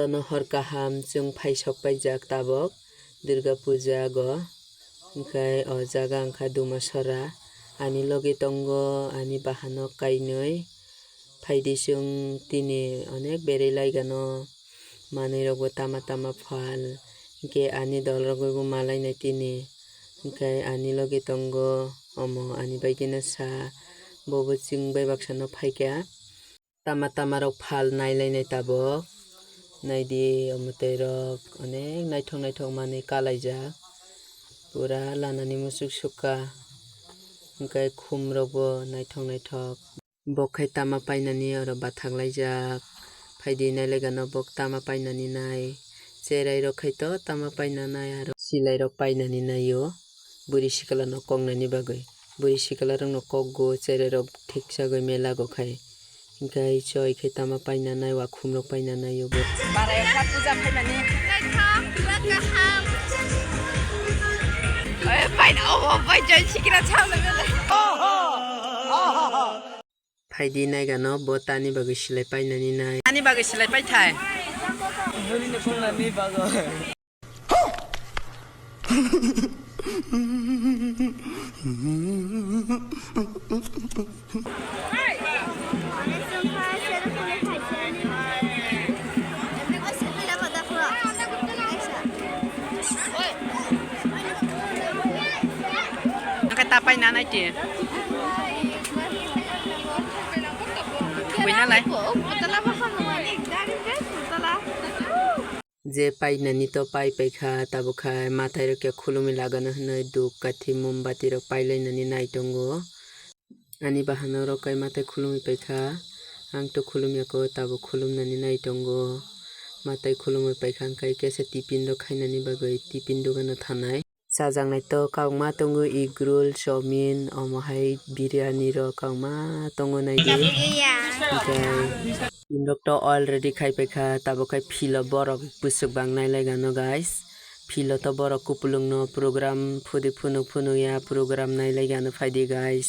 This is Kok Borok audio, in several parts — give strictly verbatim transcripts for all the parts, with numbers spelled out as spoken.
Ano hor kaham chwng phai sok paijak tabok Durga puja go. Hwnkhe o jaga wngkha Dumasora. Ani logi tongo ani bahanok kainwi. Phaidi chwng tini onek berai laigano. Manwi rokbo tama tama phal. Hwnkhe ani dol rogwi bo malainai tini. Hwnkhe ani logi tongo omo ani baigino sa. Bobo chwng bai baksano phaikha. Tama tama rok phal nailainai tabok. Naidi omo tei rok onek naithok naithok manwi kalaijak. Pura lanani musuk sukha. Hwnkhe khum rokbo naithok naithok. Bok khai tama painani oro bathak laijak. Phaidi nailaigano bok tama painani nai. Cherai rok khai to tama paina nai aro silai rok painani naio. Buri sikla no koknani bagwi. Buri sikla rok no kokgo cherai rok thik sagwi mela go khai. Hwnkhe choi khe tama paina nai, wa khum rok paina nai obo. Barai kha puja phaimani. Naithok, pura kaham. Oi, paina, obo, bai, joy sikira chao na mele. Phaidi naigano bo tani bagwi silai painani nai. Ani bagwi silai paithai. Buri no koknani bagwi. Nokhe ta paina nai ti. Buina lai. Je painani to pai paikha, tabuk khai mathai rok khe khulumwi lagano hwnwi duk kathi mombati rok pailainani nai tongo. Ani bahanok rok kai mathai khulumwi paikha, ang to khulumya kho, tabuk khulumnani nai tongo. Mathai khulumwi paikha, hwnkhe kesa tiffin rok khainani bagwi tiffin dogano thanai. Chajaknai to kwbangma tongo, egg roll, chowmin, omo hai biryani rok kwbangma tongo naidi. Hwnkhe indok to already khai paikha, tabuk khai philo borok bwswk bang nailaigano guys. Philo to borok kupulungno program phudi phunuk phunukya program nailaigano phaidi guys.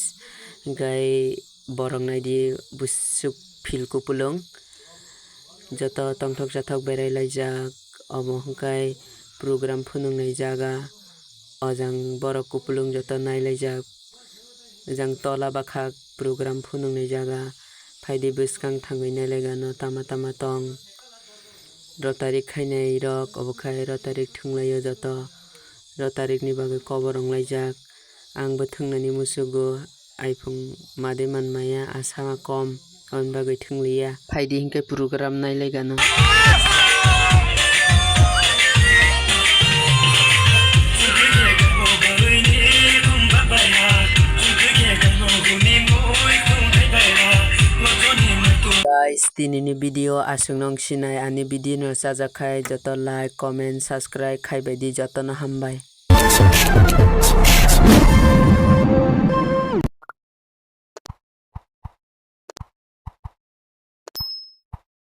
Hwnkhe borok naidi bwswk phil kupulung. Joto tongthok jathok berai laijak, omo hwnkhe program phunuknai jaga. O jang borok kupulung joto nai laijak. Jang tola bwkhak program phunuknai jaga. Phaidi bwskang thangwi nai laigano tama tama tong. Rotary khainai rok obo khai rotary thwnglaio joto. Rotary ni bagwi kobor wng laijak. Ang bo thwngnani musugo. Iphung made manmaya asama kom, aboni bagwi thwngliya. Phaidi hinkhe program nailaigano. Guys, tinini video aswkno wng sinai, ani video no chajak khai joto like, comment, subscribe khaibaidi jotono hambai.